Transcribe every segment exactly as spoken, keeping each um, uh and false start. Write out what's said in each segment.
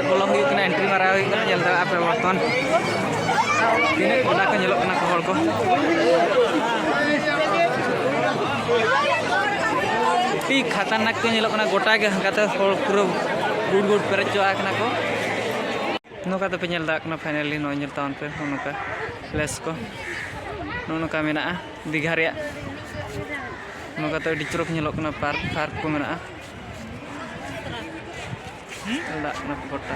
ᱵᱚᱞᱚ ᱦᱩᱭᱩᱜ ᱠᱟᱱᱟ, ᱮᱱᱴᱨᱤ ᱢᱟᱨᱟᱣ ᱦᱩᱭᱩᱜ ᱠᱟᱱᱟ᱾ ᱧᱮᱞ ᱫᱟᱲᱮᱭᱟᱜ ᱟᱯᱮ ᱵᱚᱨᱛᱚᱢᱟᱱ ᱛᱤᱱᱟᱹᱜ ᱜᱚᱴᱟ ᱠᱚ ᱧᱮᱞᱚᱜ ᱠᱟᱱᱟ ᱠᱚ ᱦᱚᱲ ᱠᱚ᱾ ᱟᱹᱰᱤ ᱠᱷᱟᱛᱟᱨᱱᱟᱠ ᱠᱚ ᱧᱮᱞᱚᱜ ᱠᱟᱱᱟ, ᱜᱚᱴᱟ ᱜᱮ ᱦᱟᱱᱠᱟᱛᱮ ᱦᱚᱲ ᱯᱩᱨᱟᱹ ᱜᱩᱲ ᱜᱩᱲ ᱯᱮᱨᱮᱡ ᱪᱟᱵᱟ ᱟᱠᱟᱱᱟ ᱠᱚ᱾ ᱱᱚᱝᱠᱟ ᱛᱮᱯᱮ ᱧᱮᱞ ᱫᱟᱲᱮᱭᱟᱜ ᱠᱟᱱᱟ, finally ᱱᱚᱜᱼᱚᱭ ᱧᱮᱞ ᱛᱟᱵᱚᱱ ᱯᱮ ᱱᱚᱜᱼᱚ ᱱᱚᱝᱠᱟ place ᱠᱚ ᱱᱚᱜᱼᱚ ᱱᱚᱝᱠᱟ ᱢᱮᱱᱟᱜᱼᱟ ᱫᱤᱜᱷᱟ ᱨᱮᱭᱟᱜ᱾ ᱱᱚᱝᱠᱟ ᱛᱮ ᱟᱹᱰᱤ ᱪᱚᱨᱚᱠ ᱧᱮᱞᱚᱜ ᱠᱟᱱᱟ, ᱯᱟᱨᱠ ᱯᱷᱟᱨᱠ ᱠᱚ ᱢᱮᱱᱟᱜᱼᱟ᱾ ᱧᱮᱞ ᱫᱟᱲᱮᱭᱟᱜ ᱠᱟᱱᱟ ᱯᱮ ᱜᱚᱴᱟ᱾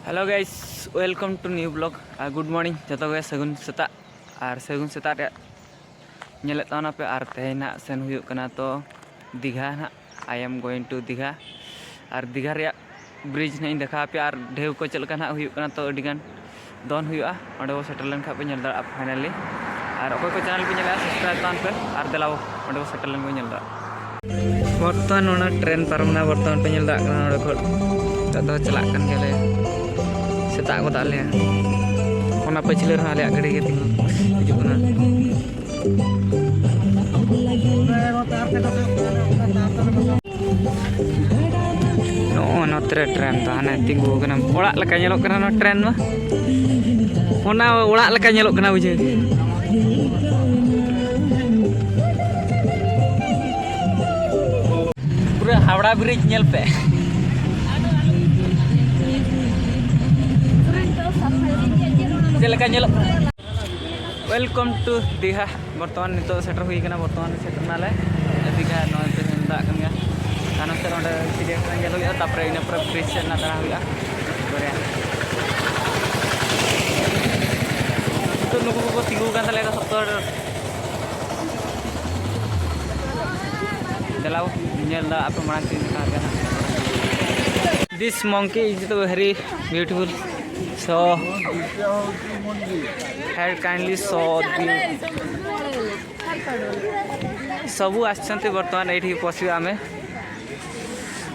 Hello guys, welcome to new vlog R good morning ᱡᱚᱛᱚ ᱜᱮ᱾ ᱥᱟᱹᱜᱩᱱ ᱥᱮᱛᱟᱜ ᱟᱨ ᱥᱟᱹᱜᱩᱱ ᱥᱮᱛᱟᱜ ᱨᱮᱭᱟᱜ ᱧᱮᱞᱮᱫ ᱛᱟᱵᱚᱱᱟᱯᱮ᱾ ᱟᱨ ᱛᱮᱦᱮᱧ ᱱᱟᱜ ᱥᱮᱱ ᱦᱩᱭᱩᱜ ᱠᱟᱱᱟ ᱛᱚ ᱫᱤᱜᱷᱟ ᱱᱟᱜ, I am going to ᱫᱤᱜᱷᱟ᱾ ᱟᱨ ᱫᱤᱜᱷᱟ ᱨᱮᱭᱟᱜ bridge ᱱᱟᱜ ᱤᱧ ᱫᱮᱠᱷᱟᱣ ᱟᱯᱮᱭᱟ ᱟᱨ ᱰᱷᱮᱣ ᱠᱚ ᱪᱮᱫ ᱞᱮᱠᱟ ᱱᱟᱜ ᱦᱩᱭᱩᱜ ᱠᱟᱱᱟ, ᱛᱚ ᱟᱹᱰᱤᱜᱟᱱ ᱫᱚᱱ ᱦᱩᱭᱩᱜᱼᱟ᱾ ᱚᱸᱰᱮ ᱵᱚ ᱥᱮᱴᱮᱨ ᱞᱮᱱᱠᱷᱟᱱ ᱯᱮ ᱧᱮᱞ ᱫᱟᱲᱮᱭᱟᱜᱼᱟ finally᱾ ᱟᱨ ᱚᱠᱚᱭ ᱠᱚ channel ᱯᱮ ᱧᱮᱞᱮᱜᱼᱟ, subscribe ᱛᱟᱵᱚᱱ ᱯᱮ ᱟᱨ ᱫᱮᱞᱟ ᱵᱚ ᱚᱸᱰᱮ ᱵᱚ ᱥᱮᱴᱮᱨ ᱞᱮᱱ ᱵᱚ ᱧᱮᱞ ᱫᱟᱲᱮᱭᱟᱜᱼᱟ᱾ ᱵᱚᱨᱛᱚᱢᱟᱱ ᱚᱱᱟ ᱴᱨᱮᱱ ᱯᱟᱨᱚᱢ ᱮᱱᱟ, ᱵᱚᱨᱛᱚᱢᱟᱱ ᱯᱮ ᱧᱮᱞ ᱫᱟᱲᱮᱭᱟᱜ ᱠᱟᱱᱟ ᱱᱚᱰᱮ ᱠᱷᱚᱱ ᱱᱤᱛᱚᱜ ᱫᱚ ᱪᱟᱞᱟᱜ ᱠᱟᱱ ᱜᱮᱭᱟᱞᱮ, ᱥᱮᱛᱟᱜ ᱜᱚᱫ ᱟᱞᱮ᱾ ᱚᱱᱟ ᱯᱟᱹᱪᱷᱞᱟᱹ ᱨᱮᱦᱚᱸ ᱟᱞᱮᱭᱟᱜ ᱜᱟᱹᱰᱤ ᱜᱮ ᱛᱤᱸᱜᱩ ᱦᱤᱡᱩᱜ ᱠᱟᱱᱟ᱾ ᱱᱚᱜᱼᱚ ᱱᱚᱛᱮ ᱨᱮ ᱴᱨᱮᱱ ᱫᱚ ᱦᱟᱱᱮ ᱛᱤᱸᱜᱩ ᱟᱠᱟᱱᱟ, ᱚᱲᱟᱜ ᱞᱮᱠᱟ ᱧᱮᱞᱚᱜ ᱠᱟᱱᱟ ᱱᱚᱣᱟ ᱴᱨᱮᱱ ᱢᱟ᱾ ᱚᱱᱟ ᱚᱲᱟᱜ ᱞᱮᱠᱟ ᱧᱮᱞᱚᱜ ᱠᱟᱱᱟ, ᱵᱩᱡᱷᱟᱹᱣ᱾ ᱯᱩᱨᱟᱹ ᱦᱟᱣᱲᱟ bridge ᱧᱮᱞ ᱯᱮ᱾ ᱪᱮᱫ ᱞᱮᱠᱟ ᱧᱮᱞᱚᱜ ᱠᱟᱱᱟ? Welcome to ᱫᱤᱜᱷᱟ᱾ ᱵᱚᱨᱛᱚᱢᱟᱱ ᱱᱤᱛᱚᱜ ᱥᱮᱴᱮᱨ ᱦᱩᱭ ᱠᱟᱱᱟ, ᱵᱚᱨᱛᱚᱢᱟᱱ ᱥᱮᱴᱮᱨ ᱱᱟᱞᱮ ᱫᱤᱜᱷᱟ᱾ ᱱᱚᱜᱼᱚᱭ ᱯᱮ ᱧᱮᱞ ᱫᱟᱲᱮᱭᱟᱜ ᱠᱟᱱ ᱜᱮᱭᱟ, ᱛᱟᱭᱱᱚᱢ ᱥᱮᱫ ᱚᱸᱰᱮ ᱪᱤᱲᱤᱭᱟᱹᱠᱷᱟᱱᱟ ᱧᱮᱞ ᱦᱩᱭᱩᱜᱼᱟ, ᱛᱟᱨᱯᱚᱨᱮ ᱤᱱᱟᱹ ᱯᱚᱨᱮ bridge ᱥᱮᱫ ᱱᱟᱜ ᱫᱟᱬᱟ ᱦᱩᱭᱩᱜᱼᱟ᱾ ᱵᱟᱨᱭᱟ᱾ ᱱᱤᱛᱚᱜ ᱱᱩᱠᱩ ᱠᱚᱠᱚ ᱛᱤᱸᱜᱩ ᱟᱠᱟᱱ ᱛᱟᱞᱮᱭᱟ ᱥᱚᱠᱛᱚ ᱦᱚᱲ᱾ ᱫᱮᱞᱟᱣ ᱧᱮᱞ ᱫᱟ ᱟᱯᱮ ᱢᱟᱲᱟᱝ ᱥᱮᱫ ᱤᱧ ᱫᱮᱠᱷᱟᱣ ᱟᱯᱮᱭᱟ ᱦᱟᱸᱜ᱾ This monkey is very beautiful. So, here kindly show the ସବୁ ଆସିଛନ୍ତି ବର୍ତ୍ତମାନ ଏଇଠିକି ପଶିବା ଆମେ।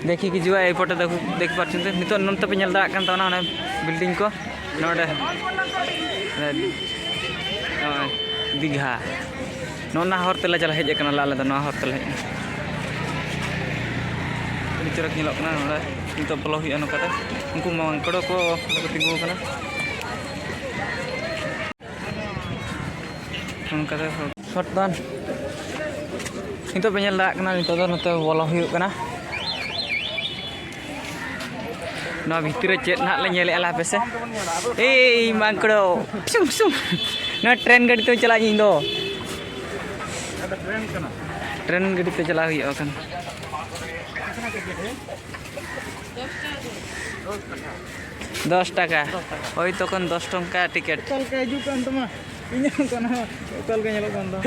ଦେଖିକି ଯିବା ଏଇପଟେ। ଦେଖୁ ଦେଖିପାରୁଛନ୍ତି, ନିତ ନନ୍ତେ ପେ ᱧᱮᱞ ᱫᱟᱲᱮᱭᱟᱜ ᱠᱟᱱ ᱛᱟᱵᱚᱱᱟ ᱚᱱᱟ building ᱠᱚ ᱱᱚᱰᱮ, ᱱᱚᱜᱼᱚᱭ ᱫᱤᱜᱷᱟ᱾ ᱱᱚᱜᱼᱚ ᱱᱟ ᱦᱚᱨ ᱛᱮᱞᱮ ᱪᱟᱞᱟᱣ ᱦᱮᱡ ᱟᱠᱟᱱᱟ ᱟᱞᱮ ᱫᱚ, ᱱᱚᱣᱟ ᱦᱚᱨ ᱛᱮᱞᱮ ᱦᱮᱡ ᱮᱱᱟ᱾ ᱪᱚᱨᱚᱠ ᱧᱮᱞᱚᱜ ᱠᱟᱱᱟ ᱱᱚᱰᱮ᱾ ᱱᱤᱛᱚᱜ ᱵᱚᱞᱚ ᱦᱩᱭᱩᱜᱼᱟ ᱱᱚᱝᱠᱟᱛᱮ᱾ ᱩᱱᱠᱩ ᱢᱟᱝᱠᱚᱲ ᱠᱚ ᱱᱚᱰᱮ ᱠᱚ ᱛᱤᱸᱜᱩ ᱟᱠᱟᱱᱟ᱾ ᱱᱚᱝᱠᱟᱛᱮ ᱥᱚᱴ ᱫᱟᱱ᱾ ᱱᱤᱛᱚᱜ ᱯᱮ ᱧᱮᱞ ᱫᱟᱲᱮᱭᱟᱜ ᱠᱟᱱᱟ, ᱱᱤᱛᱚᱜ ᱫᱚ ᱱᱚᱛᱮ ᱵᱚᱞᱚ ᱦᱩᱭᱩᱜ ᱠᱟᱱᱟ᱾ ᱱᱚᱣᱟ ᱵᱷᱤᱛᱤᱨ ᱨᱮ ᱪᱮᱫ ᱱᱟᱦᱟᱜ ᱞᱮ ᱧᱮᱞᱮᱫᱼᱟ, ᱞᱟᱦᱟ ᱯᱮᱥᱮ᱾ ᱮᱭ ᱢᱟᱝᱠᱲᱚ, ᱥᱩᱢ, ᱥᱩᱢ᱾ ᱱᱚᱣᱟ ᱴᱨᱮᱱ ᱜᱟᱹᱰᱤ ᱛᱮ ᱪᱟᱞᱟᱜ ᱤᱧ ᱫᱚ᱾ ᱴᱨᱮᱱ ᱜᱟᱹᱰᱤ ᱛᱮ ᱪᱟᱞᱟᱣ ᱦᱩᱭᱩᱜᱼᱟ ᱠᱷᱟᱱ᱾ ᱫᱚᱥ ᱴᱟᱠᱟ᱾ ᱦᱳᱭ, ᱛᱚᱠᱷᱚᱱ ᱫᱚᱥ ᱴᱟᱠᱟ ᱴᱤᱠᱤᱴ᱾ ᱚᱠᱟ ᱞᱮᱠᱟ ᱦᱤᱡᱩᱜ ᱠᱟᱱ ᱛᱟᱢᱟ? ᱤᱧᱟᱹᱜ ᱚᱱᱠᱟ ᱦᱚᱸ ᱚᱠᱟ ᱞᱮᱠᱟ ᱧᱮᱞᱚᱜ ᱠᱟᱱ ᱛᱟᱢᱟ?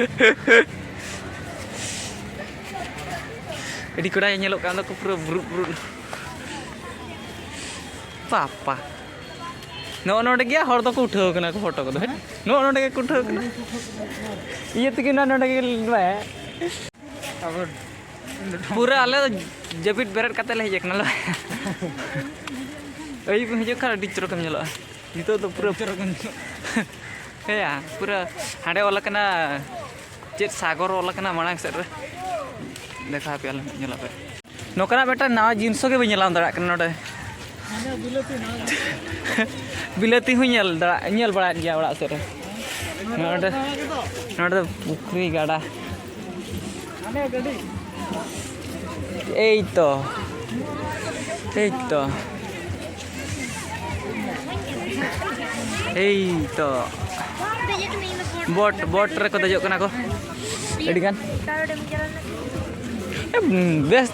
ᱟᱹᱰᱤ ᱠᱚᱲᱟ ᱧᱮᱞᱚᱜ ᱠᱟᱱ ᱫᱚᱠᱚ ᱯᱩᱨᱟᱹ ᱵᱩᱨᱩᱫ ᱵᱩᱨᱩᱫ᱾ ᱯᱟᱯᱟ᱾ ᱱᱚᱜᱼᱚ ᱱᱚᱰᱮ ᱜᱮ ᱦᱚᱲ ᱫᱚᱠᱚ ᱩᱴᱷᱟᱹᱣ ᱠᱟᱱᱟ ᱠᱚ ᱯᱷᱳᱴᱳ ᱠᱚᱫᱚ, ᱦᱮᱸ? ᱱᱚᱜᱼᱚ ᱱᱚᱰᱮ ᱜᱮᱠᱚ ᱩᱴᱷᱟᱹᱣ ᱠᱟᱱᱟ᱾ ᱤᱭᱟᱹ ᱛᱮᱜᱮ ᱱᱚᱜᱼᱚ ᱱᱚᱰᱮ ᱜᱮ ᱟᱵᱚ ᱯᱩᱨᱟᱹ ᱟᱞᱮ ᱫᱚ ᱡᱟᱹᱯᱤᱫ ᱵᱮᱨᱮᱫ ᱠᱟᱛᱮ ᱞᱮ ᱦᱮᱡ ᱟᱠᱟᱱᱟ ᱞᱮ᱾ ᱟᱹᱭᱩᱵ ᱮᱢ ᱦᱤᱡᱩᱜ ᱠᱷᱟᱱ ᱟᱹᱰᱤ ᱪᱚᱨᱚᱠᱮᱢ ᱧᱮᱞᱚᱜᱼᱟ᱾ ᱱᱤᱛᱚᱜ ᱫᱚ ᱯᱩᱨᱟᱹ ᱪᱚᱨᱚᱠᱮᱢ ᱧᱮᱞᱚᱜᱼᱟ᱾ ᱦᱮᱸᱭᱟ, ᱯᱩᱨᱟᱹ ᱦᱟᱸᱰᱮ ᱚᱞ ᱟᱠᱟᱱᱟ ᱪᱮᱫ ᱥᱟᱜᱚᱨ ᱚᱞ ᱟᱠᱟᱱᱟ ᱢᱟᱲᱟᱝ ᱥᱮᱫ ᱨᱮ᱾ ᱫᱮᱠᱷᱟᱣ ᱟᱯᱮᱭᱟᱞᱮ, ᱧᱮᱞᱚᱜ ᱯᱮ᱾ ᱱᱚᱝᱠᱟᱱᱟᱜ ᱢᱤᱫᱴᱟᱝ ᱱᱟᱣᱟ ᱡᱤᱱᱤᱥ ᱜᱮ ᱵᱟᱹᱧ ᱧᱮᱞ ᱧᱟᱢ ᱫᱟᱲᱮᱭᱟᱜ ᱠᱟᱱᱟ ᱱᱚᱰᱮ᱾ ᱵᱤᱞᱟᱹᱛᱤ ᱦᱚᱸᱧ ᱧᱮᱞ ᱫᱟᱲᱮᱭᱟᱜ, ᱧᱮᱞ ᱵᱟᱲᱟᱭᱮᱫ ᱜᱮᱭᱟ ᱚᱲᱟᱜ ᱥᱮᱫ ᱨᱮ᱾ ᱱᱚᱰᱮ, ᱱᱚᱰᱮ ᱫᱚ ᱯᱩᱠᱷᱨᱤ ᱜᱟᱰᱟ᱾ ᱮᱭ ᱛᱚ, ᱮᱭ ᱛᱚ, ᱮᱭ ᱛᱚ᱾ ᱵᱳᱴ, ᱵᱳᱴ ᱨᱮᱠᱚ ᱫᱮᱡᱚᱜ ᱠᱟᱱᱟ ᱠᱚ ᱟᱹᱰᱤᱜᱟᱱ᱾ ᱮ, ᱵᱮᱥ,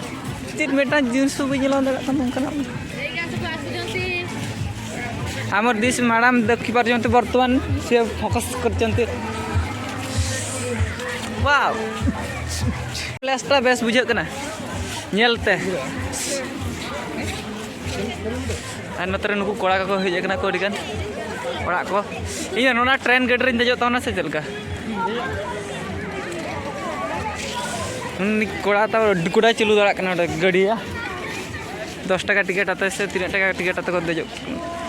ᱪᱮᱫ ᱢᱤᱫᱴᱟᱝ ᱡᱤᱱᱤᱥ ᱦᱚᱸ ᱵᱟᱹᱧ ᱧᱮᱞ ᱫᱟᱲᱮᱭᱟᱜ ᱠᱟᱱᱟ ᱚᱱᱠᱟᱱᱟᱜ᱾ আমার ᱫᱤᱥ ᱢᱮᱰᱟᱢ ᱫᱮᱠᱷᱤ ᱯᱟᱨᱡᱚᱱᱛᱮ ᱵᱚᱨᱛᱚᱢᱟᱱ ᱥᱮ ᱯᱷᱳᱠᱟᱥ ᱠᱚᱨᱪᱚᱱᱛᱮ᱾ ᱣᱟᱣ! ᱯᱞᱮᱥᱴᱟ ᱵᱮᱥ ᱵᱩᱡᱷᱟᱹᱜ ᱠᱟᱱᱟ ᱧᱮᱞᱛᱮ᱾ ᱟᱨ ᱱᱚᱛᱮ ᱨᱮ ᱱᱩᱠᱩ ᱠᱚᱲᱟ ᱠᱚᱠᱚ ᱦᱮᱡ ᱟᱠᱟᱱᱟ ᱠᱚ ᱟᱹᱰᱤᱜᱟᱱ ᱚᱲᱟᱜ ᱠᱚ᱾ ᱤᱧ ᱱᱚᱣᱟ ᱴᱨᱮᱱ ᱜᱟᱹᱰᱤ ᱨᱤᱧ ᱫᱮᱡᱚᱜ ᱛᱟᱵᱚᱱᱟ ᱥᱮ ᱪᱮᱫ ᱞᱮᱠᱟ? ᱩᱱᱤ ᱠᱚᱲᱟ ᱛᱟᱣ ᱠᱚᱲᱟᱭ ᱪᱟᱹᱞᱩ ᱫᱟᱲᱮᱭᱟᱜ ᱠᱟᱱᱟ ᱚᱸᱰᱮ ᱜᱟᱹᱰᱤ᱾ ᱫᱚᱥ ᱴᱟᱠᱟ ᱴᱤᱠᱤᱴ ᱟᱛᱮ ᱥᱮ ᱛᱤᱱᱟᱹᱜ ᱴᱟᱠᱟ ᱴᱤᱠᱤᱴ ᱟᱛᱮ ᱠᱚ ᱫᱮᱡᱚᱜ ᱠᱟᱱᱟ᱾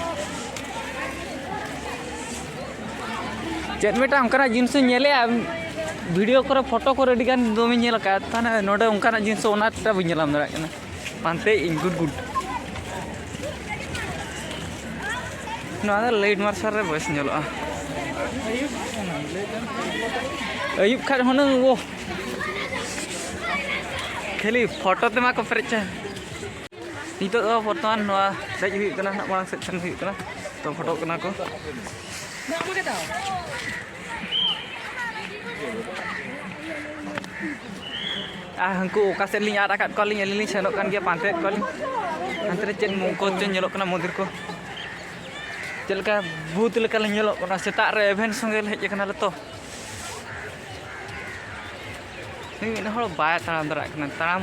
ᱪᱮᱫ ᱢᱤᱫᱴᱟᱝ ᱚᱱᱠᱟᱱᱟᱜ ᱡᱤᱱᱤᱥ ᱤᱧ ᱧᱮᱞᱮᱜᱼᱟ, ᱵᱷᱤᱰᱤᱭᱳ ᱠᱚᱨᱮ, ᱯᱷᱳᱴᱳ ᱠᱚᱨᱮ ᱟᱹᱰᱤ ᱜᱟᱱ ᱫᱚᱢᱮᱧ ᱧᱮᱞ ᱟᱠᱟᱫᱼᱟ, ᱛᱟᱦᱞᱮ ᱱᱚᱰᱮ ᱚᱱᱠᱟᱱᱟᱜ ᱡᱤᱱᱤᱥ ᱚᱱᱟᱴᱟ ᱵᱟᱹᱧ ᱧᱮᱞ ᱧᱟᱢ ᱫᱟᱲᱮᱭᱟᱜ ᱠᱟᱱᱟ᱾ ᱯᱟᱱᱛᱮ ᱤᱧ ᱜᱩᱰ ᱜᱩᱰ᱾ ᱱᱚᱣᱟ ᱫᱚ ᱞᱟᱭᱤᱴ ᱢᱟᱨᱥᱟᱞ ᱨᱮ ᱵᱮᱥ ᱧᱮᱞᱚᱜᱼᱟ᱾ ᱟᱹᱭᱩᱵ ᱠᱷᱟᱱ ᱦᱩᱱᱟᱹᱝ ᱳ ᱠᱷᱟᱹᱞᱤ ᱯᱷᱳᱴᱳ ᱛᱮᱢᱟ ᱠᱚ ᱯᱮᱨᱮᱡ ᱪᱟ᱾ ᱱᱤᱛᱚᱜ ᱫᱚ ᱵᱚᱨᱛᱚᱢᱟᱱ ᱱᱚᱣᱟ ᱫᱮᱡ ᱦᱩᱭᱩᱜ ᱠᱟᱱᱟ, ᱱᱟᱜ ᱢᱟᱲᱟᱝ ᱥᱮᱫ ᱥᱮᱱ ᱦᱩᱭᱩᱜ ᱠᱟᱱᱟ᱾ ᱛᱚ ᱯᱷᱳᱴᱳᱜ ᱠᱟᱱᱟ ᱠᱚ᱾ ᱟᱨ ᱦᱟᱹᱱᱠᱩ ᱚᱠᱟ ᱥᱮᱫ ᱞᱤᱧ ᱟᱫ ᱟᱠᱟᱫ ᱠᱚᱣᱟᱞᱤᱧ, ᱟᱹᱞᱤᱧ ᱞᱤᱧ ᱥᱮᱱᱚᱜ ᱠᱟᱱ ᱜᱮᱭᱟ, ᱯᱟᱱᱛᱮᱭᱮᱫ ᱠᱚᱣᱟᱞᱤᱧ᱾ ᱦᱟᱱᱛᱮ ᱨᱮ ᱪᱮᱫ ᱢᱚᱝᱠᱚᱞ ᱪᱚ ᱧᱮᱞᱚᱜ ᱠᱟᱱᱟ ᱢᱚᱱᱫᱤᱨ ᱠᱚ, ᱪᱮᱫ ᱞᱮᱠᱟ ᱵᱷᱩᱛ ᱞᱮᱠᱟ ᱞᱤᱧ ᱧᱮᱞᱚᱜ ᱠᱟᱱᱟ᱾ ᱥᱮᱛᱟᱜ ᱨᱮ ᱮᱵᱷᱮᱱ ᱥᱚᱸᱜᱮ ᱞᱮ ᱦᱮᱡ ᱟᱠᱟᱱᱟᱞᱮ ᱛᱚ᱾ ᱱᱩᱭ ᱢᱤᱫ ᱦᱚᱲ ᱵᱟᱭ ᱛᱟᱲᱟᱢ ᱫᱟᱲᱮᱭᱟᱜ ᱠᱟᱱᱟ, ᱛᱟᱲᱟᱢ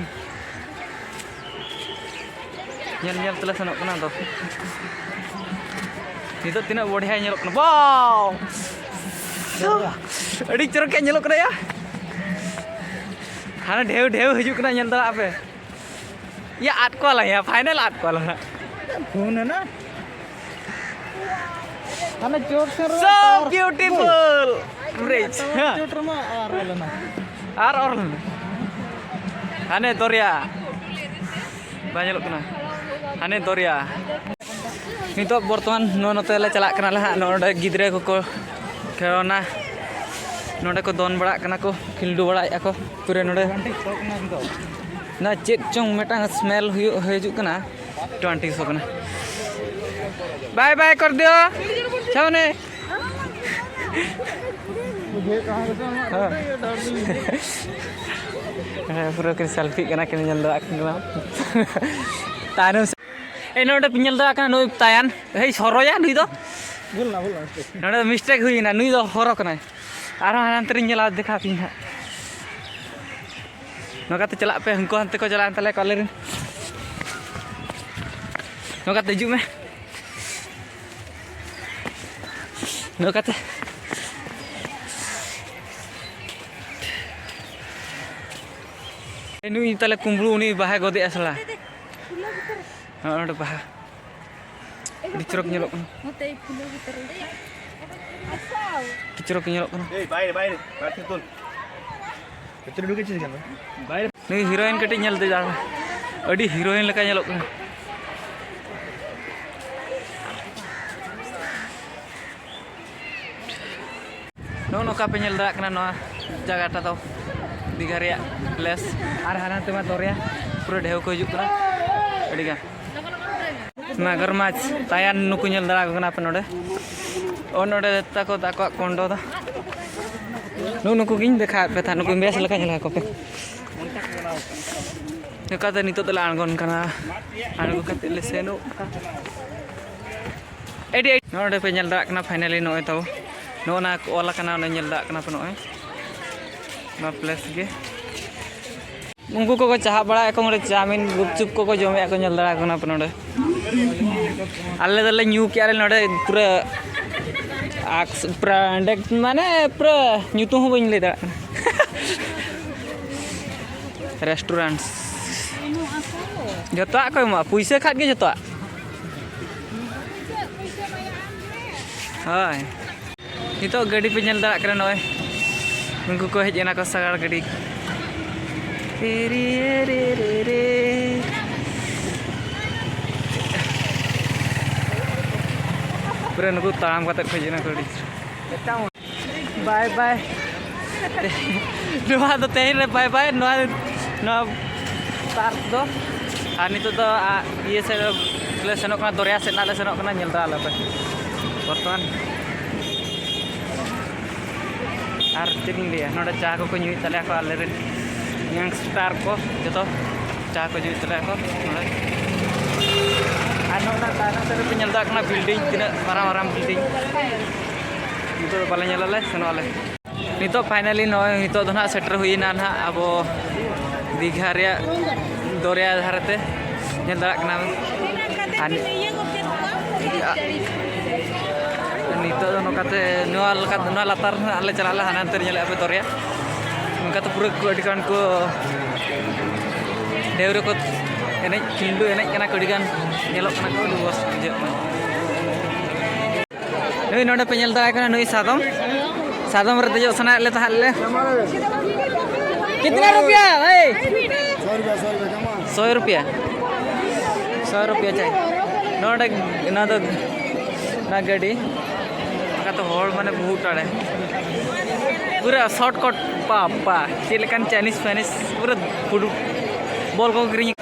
ᱧᱮᱞ ᱧᱮᱞ ᱛᱮᱞᱮ ᱥᱮᱱᱚᱜ ᱠᱟᱱᱟ᱾ ᱟᱫᱚ ᱱᱤᱛᱚᱜ ᱛᱤᱱᱟᱹᱜ ᱵᱚᱲᱦᱮ ᱧᱮᱞᱚᱜ ᱠᱟᱱᱟ, ᱵᱟᱣ! ᱟᱹᱰᱤ ᱪᱚᱨᱚᱠ ᱜᱮ ᱧᱮᱞᱚᱜ ᱠᱟᱱᱟ ᱭᱟ᱾ ᱦᱟᱱᱮ ᱰᱷᱮᱣ ᱰᱷᱮᱣ ᱦᱤᱡᱩᱜ ᱠᱟᱱᱟ, ᱧᱮᱞ ᱫᱟᱲᱮᱭᱟᱜ ᱯᱮ᱾ ᱭᱟ, ᱟᱫ ᱠᱚᱣᱟ ᱞᱟᱝ ᱭᱟ, ᱯᱷᱟᱭᱱᱟᱞ ᱟᱫ ᱠᱚᱣᱟ ᱞᱟᱝ ᱦᱟᱸᱜ᱾ ᱯᱷᱳᱱ ᱮᱱᱟ᱾ ᱦᱟᱱᱮ ᱪᱚᱴ ᱥᱮᱱ ᱨᱮ So tower beautiful! Bridge. Tower ᱦᱮᱸ᱾ ᱪᱚᱴ ᱨᱮᱢᱟ ᱟᱨ ᱚᱞ ᱮᱱᱟ᱾ ᱟᱨ ᱚᱞ ᱮᱱᱟ᱾ ᱦᱟᱱᱮ ᱫᱚᱨᱭᱟ᱾ ᱵᱟᱭ ᱧᱮᱞᱚᱜ ᱠᱟᱱᱟ᱾ ᱦᱟᱱᱮ ᱫᱚᱨᱭᱟ᱾ ᱱᱤᱛᱚᱜ ᱵᱚᱨᱛᱚᱢᱟᱱ ᱱᱚ-, ᱱᱚᱛᱮ ᱞᱮ ᱪᱟᱞᱟᱜ ᱠᱟᱱᱟᱞᱮ ᱦᱟᱸᱜ᱾ ᱱᱚᱰᱮ ᱜᱤᱫᱽᱨᱟᱹ ᱠᱚᱠᱚ ᱠᱷᱮᱞᱳᱱᱟ, ᱱᱚᱰᱮ ᱠᱚ ᱫᱚᱱ ᱵᱟᱲᱟᱜ ᱠᱟᱱᱟ ᱠᱚ, ᱠᱷᱤᱞᱰᱩ ᱵᱟᱲᱟᱭᱮᱫᱼᱟ ᱠᱚ ᱯᱩᱨᱟᱹ ᱱᱚᱰᱮ᱾ ᱚᱱᱟ ᱪᱮᱫ ᱪᱚᱝ ᱢᱤᱫᱴᱟᱝ smell ᱦᱩᱭᱩᱜ, ᱦᱤᱡᱩᱜ ᱠᱟᱱᱟ, ᱴᱩᱭᱮᱱᱴᱤ ᱥᱚ ᱠᱟᱱᱟ᱾ ᱵᱟᱭ ᱵᱟᱭ ᱠᱚᱨ ᱫᱤᱭᱳ ᱥᱟᱢᱱᱮ᱾ ᱦᱮᱸ᱾ ᱦᱮᱸ, ᱯᱩᱨᱟᱹ ᱠᱤᱱ ᱥᱮᱞᱯᱷᱤᱜ ᱠᱟᱱᱟ, ᱠᱤᱱ ᱧᱮᱞ ᱫᱟᱲᱮᱭᱟᱜ ᱠᱟᱱᱟ᱾ ᱛᱟᱭᱱᱚᱢ ᱥᱮᱫ, ᱮᱭ ᱱᱚᱰᱮ ᱯᱮ ᱧᱮᱞ ᱫᱟᱲᱮᱭᱟᱜ ᱠᱟᱱᱟ, ᱱᱩᱭ ᱛᱟᱭᱟᱱ, ᱦᱮᱭ ᱥᱚᱨᱚᱭᱟ ᱱᱩᱭ ᱫᱚ᱾ ᱵᱷᱩᱞ ᱱᱟ, ᱵᱷᱩᱞ ᱱᱟ, ᱢᱤᱥᱴᱮᱠ᱾ ᱱᱚᱰᱮ ᱫᱚ ᱢᱤᱥᱴᱮᱠ ᱦᱩᱭᱱᱟ, ᱱᱩᱭ ᱫᱚ ᱦᱚᱨᱚ ᱠᱟᱱᱟᱭ᱾ ᱟᱨᱦᱚᱸ ᱦᱟᱱᱛᱮ ᱨᱤᱧ ᱧᱮᱞᱟ, ᱫᱮᱠᱷᱟᱣ ᱯᱤᱧ ᱦᱟᱸᱜ᱾ ᱱᱚᱝᱠᱟᱛᱮ ᱪᱟᱞᱟᱜ ᱯᱮ, ᱦᱟᱹᱱᱠᱩ ᱦᱟᱱᱛᱮ ᱠᱚ ᱪᱟᱞᱟᱣᱮᱱ ᱛᱟᱞᱮᱭᱟ ᱠᱚ ᱟᱞᱮᱨᱮᱱ᱾ ᱱᱚᱝᱠᱟᱛᱮ ᱦᱤᱡᱩᱜ ᱢᱮ᱾ ᱱᱚᱝᱠᱟᱛᱮ᱾ ᱱᱩᱭ ᱛᱟᱞᱮ ᱠᱩᱢᱵᱽᱲᱩ, ᱩᱱᱤ ᱵᱟᱦᱟᱭ ᱜᱚᱫᱮᱜᱼᱟ ᱥᱟᱞᱟ᱾ ᱦᱚᱸ, ᱱᱚᱰᱮ ᱵᱟᱦᱟ᱾ ᱟᱹᱰᱤ ᱪᱚᱨᱚᱠ ᱧᱮᱞᱚᱜ ᱠᱟᱱᱟ᱾ ᱱᱚᱛᱮ ᱯᱷᱩᱞᱟᱹ ᱵᱷᱤᱛᱨᱤ ᱨᱮ᱾ ᱟᱹᱰᱤ ᱪᱚᱨᱚᱠ ᱧᱮᱞᱚᱜ ᱠᱟᱱᱟ᱾ ᱱᱩᱭ ᱦᱤᱨᱳᱭᱤᱱ ᱠᱟᱹᱴᱤᱡ ᱧᱮᱞ ᱫᱮ ᱡᱟᱦᱟᱸ᱾ ᱟᱹᱰᱤ heroine ᱞᱮᱠᱟ ᱧᱮᱞᱚᱜ ᱠᱟᱱᱟ᱾ ᱱᱚᱜᱼᱚ ᱱᱚᱝᱠᱟ ᱯᱮ ᱧᱮᱞ ᱫᱟᱲᱮᱭᱟᱜ ᱠᱟᱱᱟ ᱱᱚᱣᱟ ᱡᱟᱭᱜᱟᱴᱟ ᱫᱚ, ᱫᱤᱜᱷᱟ ᱨᱮᱭᱟᱜ place᱾ ᱟᱨ ᱦᱟᱱᱟ ᱛᱮᱢᱟ ᱫᱚᱨᱭᱟ, ᱯᱩᱨᱟᱹ ᱰᱷᱮᱣ ᱠᱚ ᱦᱤᱡᱩᱜ ᱠᱟᱱᱟ ᱟᱹᱰᱤᱜᱟᱱ᱾ ᱢᱟᱜᱚᱨᱢᱟᱪᱷ ᱛᱟᱭᱟᱱ ᱱᱩᱠᱩ ᱧᱮᱞ ᱫᱟᱲᱮᱭᱟᱠᱚ ᱠᱟᱱᱟ ᱯᱮ ᱱᱚᱰᱮ᱾ ᱚ, ᱱᱚᱰᱮ ᱛᱟᱠᱚ ᱟᱠᱚᱣᱟᱜ ᱠᱚᱱᱰᱚ ᱫᱚ᱾ ᱱᱩᱜᱼᱩ ᱱᱩᱠᱩ ᱜᱤᱧ ᱫᱮᱠᱷᱟᱣᱮᱫ ᱯᱮ ᱛᱟᱦᱮᱸᱫ, ᱱᱩᱠᱩ ᱵᱮᱥ ᱞᱮᱠᱟ ᱧᱮᱞ ᱠᱟᱠᱚ ᱯᱮ᱾ ᱱᱚᱝᱠᱟᱛᱮ ᱱᱤᱛᱚᱜ ᱫᱚᱞᱮ ᱟᱬᱜᱚᱱ ᱠᱟᱱᱟ, ᱟᱬᱜᱚ ᱠᱟᱛᱮ ᱞᱮ ᱥᱮᱱᱚᱜ ᱠᱟᱱᱟ᱾ ᱟᱹᱰᱤ, ᱟᱹᱰᱤ ᱱᱚᱰᱮ ᱯᱮ ᱧᱮᱞ ᱫᱟᱲᱮᱭᱟᱜ ᱠᱟᱱᱟ, finally ᱱᱚᱜᱼᱚᱭ ᱛᱟᱵᱚ ᱱᱚᱜᱼᱚ ᱱᱟ ᱚᱞ ᱟᱠᱟᱱᱟ, ᱚᱱᱮ ᱧᱮᱞ ᱫᱟᱲᱮᱭᱟᱜ ᱠᱟᱱᱟ ᱯᱮ ᱱᱚᱜᱼᱚᱭ ᱱᱚᱣᱟ place ᱜᱮ᱾ ᱩᱱᱠᱩ ᱠᱚᱠᱚ ᱪᱟᱦᱟᱵ ᱵᱟᱲᱟᱭᱮᱫ ᱠᱚ ᱱᱚᱰᱮ, ᱪᱟᱣᱢᱤᱱ ᱜᱩᱯᱪᱩᱯ ᱠᱚᱠᱚ ᱡᱚᱢᱮᱫᱼᱟ ᱠᱚ, ᱧᱮᱞ ᱫᱟᱲᱮᱭᱟᱜ ᱠᱟᱱᱟ ᱯᱮ ᱱᱚᱰᱮ᱾ ᱟᱞᱮ ᱫᱚᱞᱮ ᱧᱩ ᱠᱮᱜᱼᱟ ᱞᱮ ᱱᱚᱰᱮ ᱯᱩᱨᱟᱹ ᱟᱠᱥ-, ᱯᱩᱨᱟᱹ ᱚᱸᱰᱮ ᱢᱟᱱᱮ ᱯᱩᱨᱟᱹ ᱧᱩᱛᱩᱢ ᱦᱚᱸ ᱵᱟᱹᱧ ᱞᱟᱹᱭ ᱫᱟᱲᱮᱭᱟᱜ ᱠᱟᱱᱟ᱾ Restaurants᱾ ᱡᱚᱛᱚᱣᱟᱜ ᱠᱚ ᱮᱢᱚᱜᱼᱟ, ᱯᱩᱭᱥᱟᱹ ᱠᱷᱟᱡ ᱜᱮ ᱡᱚᱛᱚᱣᱟᱜ᱾ ᱦᱳᱭ, ᱱᱤᱛᱚᱜ ᱜᱟᱹᱰᱤ ᱯᱮ ᱧᱮᱞ ᱫᱟᱲᱮᱭᱟᱜ ᱠᱟᱱᱟ, ᱱᱚᱜᱼᱚᱭ ᱩᱱᱠᱩ ᱠᱚ ᱦᱮᱡ ᱮᱱᱟ ᱠᱚ ᱥᱟᱜᱟᱲ ᱜᱟᱹᱰᱤ᱾ ᱨᱮ, ᱨᱮ, ᱨᱮ, ᱨᱮ, ᱨᱮ᱾ ᱯᱩᱨᱟᱹ ᱱᱩᱠᱩ ᱛᱟᱲᱟᱢ ᱠᱟᱛᱮ ᱠᱚ ᱦᱮᱡ ᱮᱱᱟ ᱠᱚ ᱟᱹᱰᱤ᱾ ᱵᱟᱭ ᱵᱟᱭ᱾ ᱱᱚᱣᱟ ᱫᱚ ᱛᱮᱦᱮᱧ ᱨᱮ ᱵᱟᱭ ᱵᱟᱭ, ᱱᱚᱣᱟ, ᱱᱚᱣᱟ ᱯᱟᱨᱠ ᱫᱚ᱾ ᱟᱨ ᱱᱤᱛᱚᱜ ᱫᱚ, ᱟ, ᱤᱭᱟᱹ ᱥᱮᱫ ᱞᱮ ᱥᱮᱱᱚᱜ ᱠᱟᱱᱟ, ᱫᱚᱨᱭᱟ ᱥᱮᱫ ᱱᱟᱜ ᱞᱮ ᱥᱮᱱᱚᱜ ᱠᱟᱱᱟ, ᱧᱮᱞ ᱫᱟ ᱟᱞᱮ ᱯᱮ ᱵᱚᱨᱛᱚᱢᱟᱱ᱾ ᱟᱨ ᱪᱮᱫ ᱤᱧ ᱞᱟᱹᱭᱟ, ᱱᱚᱰᱮ ᱪᱟ ᱠᱚᱠᱚ ᱧᱩᱭᱮᱫ ᱛᱟᱞᱮᱭᱟ ᱠᱚ ᱟᱞᱮᱨᱮᱱ youngster ᱠᱚ, ᱡᱚᱛᱚ ᱪᱟ ᱠᱚ ᱧᱩᱭᱮᱫ ᱛᱟᱞᱮᱭᱟ ᱠᱚ ᱱᱚᱰᱮ᱾ ᱟᱨ ᱱᱚᱜᱼᱚ ᱱᱟ ᱛᱟᱭᱱᱚᱢ ᱥᱮᱫ ᱨᱮᱯᱮ ᱧᱮᱞ ᱫᱟᱲᱮᱭᱟᱜ ᱠᱟᱱᱟ building, ᱛᱤᱱᱟᱹᱜ ᱢᱟᱨᱟᱝ ᱢᱟᱨᱟᱝ building᱾ ᱱᱤᱛᱚᱜ ᱫᱚ ᱵᱟᱞᱮ ᱧᱮᱞ ᱟᱞᱮ, ᱥᱮᱱᱚᱜ ᱟᱞᱮ᱾ ᱱᱤᱛᱚᱜ finally ᱱᱚᱜᱼᱚᱭ ᱱᱤᱛᱚᱜ ᱫᱚ ᱱᱟᱦᱟᱜ ᱥᱮᱴᱮᱨ ᱦᱩᱭᱱᱟ ᱱᱟᱦᱟᱜ ᱟᱵᱚ ᱫᱤᱜᱷᱟ ᱨᱮᱭᱟᱜ ᱫᱚᱨᱭᱟ ᱫᱷᱟᱨᱮ ᱛᱮ, ᱧᱮᱞ ᱫᱟᱲᱮᱭᱟᱜ ᱠᱟᱱᱟ᱾ ᱟᱨ ᱱᱤᱛᱚᱜ ᱫᱚ ᱱᱚᱝᱠᱟᱛᱮ ᱱᱚᱣᱟ ᱞᱮᱠᱟ, ᱱᱚᱣᱟ ᱞᱟᱛᱟᱨ ᱨᱮ ᱱᱟᱦᱟᱜ ᱞᱮ ᱪᱟᱞᱟᱜᱼᱟ, ᱦᱟᱱᱮ ᱦᱟᱱᱛᱮ ᱨᱮ ᱧᱮᱞᱮᱫᱼᱟ ᱯᱮ ᱫᱚᱨᱭᱟ᱾ ᱱᱚᱝᱠᱟᱛᱮ ᱯᱩᱨᱟᱹ ᱠᱚ ᱟᱹᱰᱤ ᱜᱟᱱ ᱠᱚ ᱰᱷᱮᱣ ᱨᱮᱠᱚ ᱮᱱᱮᱡ, ᱠᱷᱤᱞᱰᱩ ᱮᱱᱮᱡ ᱠᱟᱱᱟ ᱠᱚ, ᱟᱹᱰᱤ ᱜᱟᱱ ᱧᱮᱞᱚᱜ ᱠᱟᱱᱟ ᱠᱚ, ᱟᱹᱰᱤ ᱢᱚᱡᱽ ᱵᱩᱡᱷᱟᱹᱜ ᱠᱟᱱᱟ᱾ ᱱᱩᱭ ᱱᱚᱰᱮ ᱯᱮ ᱧᱮᱞ ᱫᱟᱲᱮᱭᱟᱭ ᱠᱟᱱᱟ, ᱱᱩᱭ ᱥᱟᱫᱚᱢ, ᱥᱟᱫᱚᱢ ᱨᱮ ᱫᱮᱡᱚᱜ ᱥᱟᱱᱟᱭᱮᱫ ᱞᱮ ᱛᱟᱦᱮᱸᱫ ᱞᱮ᱾ ᱠᱤᱛᱱᱟ ᱨᱩᱯᱤᱭᱟ ᱵᱷᱟᱭ? ᱥᱚ ᱨᱩᱯᱤᱭᱟ, ᱥᱚ ᱨᱩᱯᱤᱭᱟ, come on. ᱥᱚᱭ ᱨᱩᱯᱤᱭᱟ᱾ ᱥᱚᱭ ᱨᱩᱯᱤᱭᱟ ᱪᱟᱭ᱾ ᱱᱚᱰᱮ ᱚᱱᱟ ᱫᱚ ᱚᱱᱟ ᱜᱟᱹᱰᱤ᱾ ᱚᱱᱠᱟᱛᱮ ᱦᱚᱲ ᱢᱟᱱᱮ ᱵᱚᱦᱩᱛ ᱟᱲᱮ᱾ ᱯᱩᱨᱟᱹ ᱥᱚᱨᱴ ᱠᱟᱴ ᱯᱟ ᱯᱟ᱾ ᱪᱮᱫ ᱞᱮᱠᱟᱱ ᱪᱟᱭᱱᱤᱡᱽ ᱯᱷᱟᱭᱱᱤᱡᱽ ᱯᱩᱨᱟᱹ ᱯᱷᱩᱰ ᱵᱚᱞ ᱠᱚ ᱠᱤᱨᱤᱧ᱾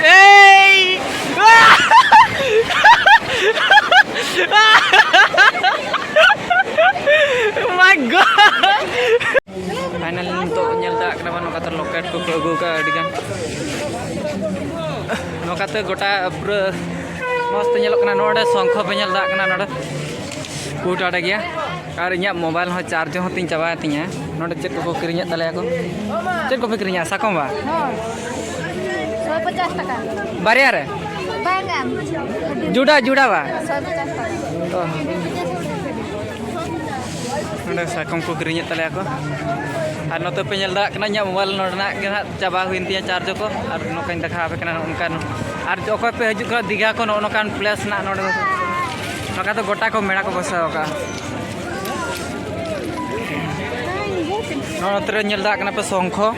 ᱮᱭ! My God! ᱯᱷᱟᱭᱱᱟᱞᱤ ᱱᱤᱛᱚᱜ ᱧᱮᱞ ᱫᱟᱲᱮᱭᱟᱜ ᱠᱟᱱᱟ ᱵᱚᱱ, ᱱᱚᱝᱠᱟᱛᱮ ᱞᱚᱠᱮᱴ ᱠᱚᱠᱚ ᱟᱹᱜᱩ ᱟᱠᱟᱫᱼᱟ ᱟᱹᱰᱤᱜᱟᱱ᱾ ᱱᱚᱝᱠᱟᱛᱮ ᱜᱚᱴᱟ ᱯᱩᱨᱟᱹ ᱢᱚᱡᱽ ᱛᱮ ᱧᱮᱞᱚᱜ ᱠᱟᱱᱟ᱾ ᱱᱚᱰᱮ ᱥᱚᱝᱠᱷᱚ ᱯᱮ ᱧᱮᱞ ᱫᱟᱲᱮᱭᱟᱜ ᱠᱟᱱᱟ, ᱱᱚᱰᱮ ᱯᱩᱴ ᱟᱲᱮ ᱜᱮᱭᱟ᱾ ᱟᱨ ᱤᱧᱟᱹᱜ ᱢᱳᱵᱟᱭᱤᱞ ᱦᱚᱸ ᱪᱟᱨᱡᱽ ᱦᱚᱸ ᱛᱤᱧ ᱪᱟᱵᱟᱭᱮᱱ ᱛᱤᱧᱟᱹ᱾ ᱱᱚᱰᱮ ᱪᱮᱫ ᱠᱚᱠᱚ ᱠᱤᱨᱤᱧᱮᱫ ᱛᱟᱞᱮᱭᱟ ᱠᱚ? ᱪᱮᱫ ᱠᱚᱯᱮ ᱠᱤᱨᱤᱧᱟ? ᱥᱟᱠᱚᱢ ᱵᱟ? ᱦᱳᱭ᱾ ᱥᱚᱭ ᱯᱚᱪᱟᱥ ᱴᱟᱠᱟ᱾ ᱵᱟᱨᱭᱟ ᱨᱮ? ᱵᱟᱝᱟ᱾ ᱡᱩᱰᱟ, ᱡᱩᱰᱟ ᱵᱟ? ᱥᱚᱭ ᱯᱚᱪᱟᱥ ᱴᱟᱠᱟ᱾ ᱚ᱾ ᱱᱚᱰᱮ ᱥᱟᱠᱚᱢ ᱠᱚ ᱠᱤᱨᱤᱧᱮᱫ ᱛᱟᱞᱮᱭᱟ ᱠᱚ᱾ ᱟᱨ ᱱᱚᱛᱮ ᱯᱮ ᱧᱮᱞ ᱫᱟᱲᱮᱭᱟᱜ ᱠᱟᱱᱟ, ᱤᱧᱟᱹᱜ ᱢᱳᱵᱟᱭᱤᱞ ᱱᱚᱰᱮᱱᱟᱜ ᱜᱮ ᱦᱟᱸᱜ ᱪᱟᱵᱟ ᱦᱩᱭᱮᱱ ᱛᱤᱧᱟᱹ ᱪᱟᱨᱡᱽ ᱠᱚ᱾ ᱟᱨ ᱱᱚᱝᱠᱟᱧ ᱫᱮᱠᱷᱟᱣ ᱟᱯᱮ ᱠᱟᱱᱟ ᱱᱚᱜᱼᱚ ᱱᱚᱝᱠᱟᱱ᱾ ᱟᱨ ᱚᱠᱚᱭ ᱯᱮ ᱦᱤᱡᱩᱜ ᱠᱟᱱᱟ ᱫᱤᱜᱷᱟ ᱠᱷᱚᱱ, ᱱᱚᱜᱼᱚ ᱱᱚᱝᱠᱟᱱ ᱯᱞᱮᱥ ᱦᱮᱱᱟᱜ ᱱᱚᱰᱮ ᱫᱚ᱾ ᱱᱚᱝᱠᱟ ᱫᱚ ᱜᱚᱴᱟ ᱠᱚ ᱢᱮᱲᱟ ᱠᱚ ᱵᱚᱥᱟᱣ ᱟᱠᱟᱫᱼᱟ᱾ ᱱᱚᱣᱟ ᱱᱚᱛᱮ ᱨᱮ ᱧᱮᱞ ᱫᱟᱲᱮᱭᱟᱜ ᱠᱟᱱᱟ ᱯᱮ ᱥᱚᱝᱠᱷᱚ᱾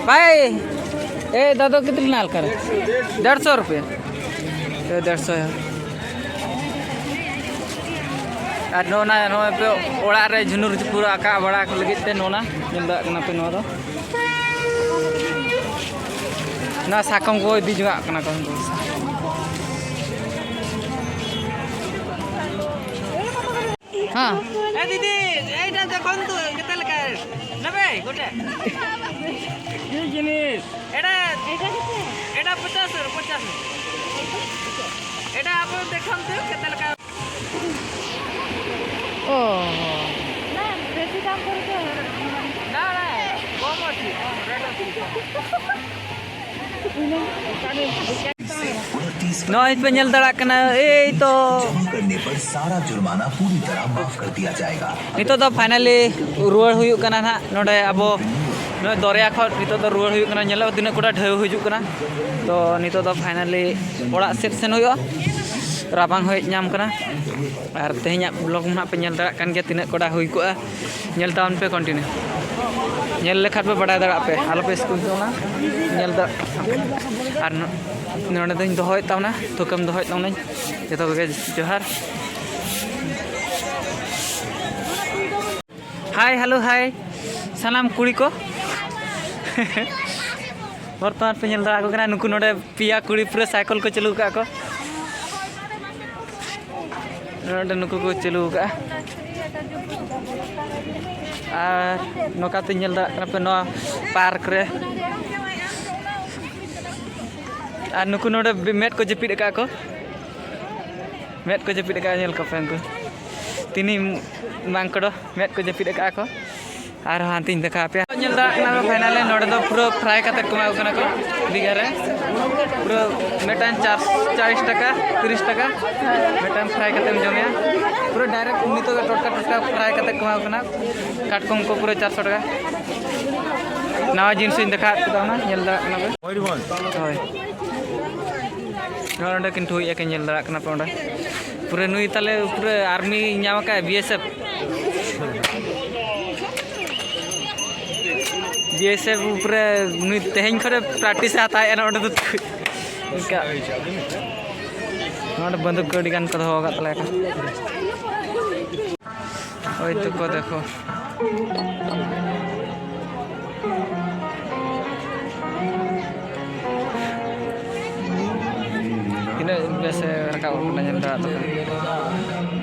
ᱵᱷᱟᱭ, ᱮ ᱫᱟᱫᱟ, ᱠᱤᱛᱱᱟ ᱦᱟᱞᱠᱟ ᱨᱮ? ᱰᱮᱲ ᱥᱚ ᱨᱩᱯᱤᱭᱟ᱾ ᱮ, ᱰᱮᱲ ᱥᱚ᱾ ᱟᱨ ᱱᱚᱜᱼᱚ ᱱᱟ, ᱱᱚᱜᱼᱚᱭ ᱯᱮ ᱚᱲᱟᱜ ᱨᱮ ᱡᱷᱩᱱᱩᱨ ᱡᱷᱩᱯᱩᱨ ᱟᱸᱠᱟᱣ ᱵᱟᱲᱟ ᱠᱚ ᱞᱟᱹᱜᱤᱫ ᱛᱮ ᱱᱚᱜᱼᱚ ᱱᱟ ᱧᱮᱞ ᱫᱟᱲᱮᱭᱟᱜ ᱠᱟᱱᱟ ᱯᱮ ᱱᱚᱣᱟ ᱫᱚ᱾ ᱱᱚᱣᱟ ᱥᱟᱠᱚᱢ ᱠᱚ ᱤᱫᱤ ᱡᱚᱝᱟᱜ ᱠᱟᱱᱟ ᱠᱚ᱾ ᱦᱮᱸ᱾ ଏ ଦିଦି, ଏଇଟା ଦେଖନ୍ତୁ କେତେ ଲେଖା ନେବେ ଗୋଟେ? କି ଜିନିଷ? ଏଇଟା, ଏଇଟା ପଚାଶ, ପଚାଶ। ଏଇଟା ଆପଣ ଦେଖନ୍ତୁ କେତେ ଲେଖା। ଓହୋ। ନା, ବେଶୀ ଦାମ କରୁଛ। ନା, ନା, କମ ଅଛି, ରେଟ୍ ଅଛି। ᱱᱚᱜᱼᱚᱭ ᱯᱮ ᱧᱮᱞ ᱫᱟᱲᱮᱭᱟᱜ ᱠᱟᱱᱟ, ᱮᱭ ᱛᱚ᱾ जमा करने पर सारा जुर्माना पूरी तरह माफ कर दिया जाएगा। ᱱᱤᱛᱚᱜ ᱫᱚ ᱯᱷᱟᱭᱱᱟᱞᱤ ᱨᱩᱣᱟᱹᱲ ᱦᱩᱭᱩᱜ ᱠᱟᱱᱟ ᱱᱟᱦᱟᱜ᱾ ᱱᱚᱰᱮ ᱟᱵᱚ ᱱᱚᱜᱼᱚᱭ ᱫᱚᱨᱭᱟ ᱠᱷᱚᱱ ᱱᱤᱛᱚᱜ ᱫᱚ ᱨᱩᱣᱟᱹᱲ ᱦᱩᱭᱩᱜ ᱠᱟᱱᱟ᱾ ᱧᱮᱞᱚᱜ ᱛᱤᱱᱟᱹᱜ ᱠᱚᱴᱟ ᱰᱷᱮᱣ ᱦᱤᱡᱩᱜ ᱠᱟᱱᱟ᱾ ᱛᱚ ᱱᱤᱛᱚᱜ ᱫᱚ ᱯᱷᱟᱭᱱᱟᱞᱤ ᱚᱲᱟᱜ ᱥᱮᱫ ᱥᱮᱱ ᱦᱩᱭᱩᱜᱼᱟ᱾ ᱨᱟᱵᱟᱝ ᱦᱚᱸ ᱦᱮᱡ ᱧᱟᱢ ᱠᱟᱱᱟ᱾ ᱟᱨ ᱛᱮᱦᱮᱧᱟᱜ ᱵᱞᱚᱜ ᱢᱟ ᱱᱟᱦᱟᱜ ᱯᱮ ᱧᱮᱞ ᱫᱟᱲᱮᱭᱟᱜ ᱠᱟᱱ ᱜᱮᱭᱟ ᱛᱤᱱᱟᱹᱜ ᱠᱚᱴᱟ ᱦᱩᱭ ᱠᱚᱜᱼᱟ᱾ ᱧᱮᱞ ᱛᱟᱵᱚᱱ ᱯᱮ ᱠᱚᱱᱴᱤᱱᱤᱭᱩ᱾ ᱧᱮᱞ ᱞᱮᱠᱷᱟᱱ ᱯᱮ ᱵᱟᱰᱟᱭ ᱫᱟᱲᱮᱭᱟᱜ ᱯᱮ, ᱟᱞᱚᱯᱮ ᱥᱠᱩᱞ ᱛᱟᱵᱚᱱᱟ, ᱧᱮᱞ ᱫᱟ᱾ ᱟᱨ ᱱᱚ-, ᱱᱚᱰᱮ ᱫᱚᱧ ᱫᱚᱦᱚᱭᱮᱫ ᱛᱟᱵᱚᱱᱟ, ᱛᱷᱩᱠᱟᱹᱢ ᱫᱚᱦᱚᱭᱮᱫ ᱛᱟᱵᱚᱱᱟᱹᱧ᱾ ᱡᱚᱛᱚ ᱠᱚᱜᱮ ᱡᱚᱦᱟᱨ᱾ ᱦᱟᱭ, ᱦᱮᱞᱳ, ᱦᱟᱭ ᱥᱟᱱᱟᱢ ᱠᱩᱲᱤ ᱠᱚ᱾ ᱵᱚᱨᱛᱚᱢᱟᱱ ᱯᱮ ᱧᱮᱞ ᱫᱟᱲᱮᱭᱟᱠᱚ ᱠᱟᱱᱟ, ᱱᱩᱠᱩ ᱱᱚᱰᱮ ᱯᱮᱭᱟ ᱠᱩᱲᱤ ᱯᱩᱨᱟᱹ ᱥᱟᱭᱠᱮᱞ ᱠᱚ ᱪᱟᱹᱞᱩ ᱟᱠᱟᱫ ᱠᱚ᱾ ᱱᱚᱰᱮ ᱱᱩᱠᱩ ᱠᱚ ᱪᱟᱹᱞᱩ ᱟᱠᱟᱫᱼᱟ᱾ ᱟᱨ ᱱᱚᱝᱠᱟ ᱛᱮ ᱧᱮᱞ ᱫᱟᱲᱮᱭᱟᱜ ᱠᱟᱱᱟ ᱯᱮ ᱱᱚᱣᱟ ᱯᱟᱨᱠ ᱨᱮ᱾ ᱟᱨ ᱱᱩᱠᱩ ᱱᱚᱰᱮ ᱢᱮᱫ ᱠᱚ ᱡᱟᱹᱯᱤᱫ ᱟᱠᱟᱫ ᱠᱚ, ᱢᱮᱫ ᱠᱚ ᱡᱟᱹᱯᱤᱫ ᱟᱠᱟᱫᱼᱟ, ᱧᱮᱞ ᱠᱚᱯᱮ ᱩᱱᱠᱩ ᱛᱤᱱᱤ ᱢᱟᱝᱠᱚᱲᱚ ᱢᱮᱫ ᱠᱚ ᱡᱟᱹᱯᱤᱫ ᱟᱠᱟᱫ ᱠᱚ᱾ ᱟᱨᱦᱚᱸ ᱦᱟᱱᱛᱮᱧ ᱫᱮᱠᱷᱟᱣ ᱟᱯᱮᱭᱟ᱾ ᱧᱮᱞ ᱫᱟᱲᱮᱭᱟᱜ ᱠᱟᱱᱟ ᱯᱮ, finally ᱱᱚᱰᱮ ᱫᱚ ᱯᱩᱨᱟᱹ fry ᱠᱟᱛᱮ ᱠᱚ ᱮᱢᱟ ᱠᱚ ᱠᱟᱱᱟ ᱠᱚ ᱫᱤᱜᱷᱟ ᱨᱮ᱾ ᱯᱩᱨᱟᱹ ᱢᱤᱫᱴᱟᱝ ᱪᱟᱨ, ᱪᱟᱞᱤᱥ ᱴᱟᱠᱟ, ᱛᱤᱨᱤᱥ ᱴᱟᱠᱟ, ᱢᱤᱫᱴᱟᱝ fry ᱠᱟᱛᱮᱢ ᱡᱚᱢᱮᱭᱟ᱾ ᱯᱩᱨᱟᱹ direct ᱱᱤᱛᱚᱜ ᱜᱮ ᱴᱚᱴᱠᱟ ᱴᱚᱴᱠᱟ fry ᱠᱟᱛᱮ ᱠᱚ ᱮᱢᱟ ᱠᱚ ᱠᱟᱱᱟ᱾ ᱠᱟᱴᱠᱚᱢ ᱠᱚ ᱯᱩᱨᱟᱹ ᱪᱟᱨᱥᱚ ᱴᱟᱠᱟ᱾ ᱱᱟᱣᱟ ᱡᱤᱱᱤᱥ ᱤᱧ ᱫᱮᱠᱷᱟᱣ ᱠᱮᱫᱟ, ᱚᱱᱟ ᱧᱮᱞ ᱫᱟᱲᱮᱭᱟᱜ ᱠᱟᱱᱟ ᱯᱮ᱾ ᱦᱳᱭ᱾ ᱱᱚᱜᱼᱚᱭ ᱱᱚᱰᱮ ᱠᱤᱱ ᱴᱷᱩᱭᱮᱫᱼᱟ ᱠᱤᱱ, ᱧᱮᱞ ᱫᱟᱲᱮᱭᱟᱜ ᱠᱟᱱᱟ ᱯᱮ ᱚᱸᱰᱮ᱾ ᱯᱩᱨᱟᱹ ᱱᱩᱭ ᱛᱟᱞᱮ ᱯᱩᱨᱟᱹ army ᱧᱟᱢ ᱟᱠᱟᱫ, B S F᱾ B S F ᱯᱩᱨᱟᱹ ᱱᱩᱭ ᱛᱮᱦᱮᱧ ᱠᱷᱚᱱᱮ practice ᱮ ᱦᱟᱛᱟᱣᱮᱫᱼᱟ ᱱᱚᱰᱮ ᱫᱚ᱾ ᱤᱱᱠᱟ᱾ ᱱᱚᱰᱮ ᱵᱟᱱᱫᱩᱠ ᱠᱚ ᱟᱹᱰᱤ ᱜᱟᱱ ᱠᱚ ᱫᱚᱦᱚ ᱟᱠᱟᱫ ᱛᱟᱞᱮᱭᱟ ᱠᱚ᱾ ᱳᱭ ᱛᱚᱠᱚ ᱫᱮᱠᱷᱚ᱾ ᱛᱤᱱᱟᱹᱜ ᱵᱮᱥ ᱮ ᱨᱟᱠᱟᱵ ᱠᱟᱱᱟ, ᱧᱮᱞ ᱫᱟᱲᱮᱭᱟᱜ ᱛᱟᱯᱮ᱾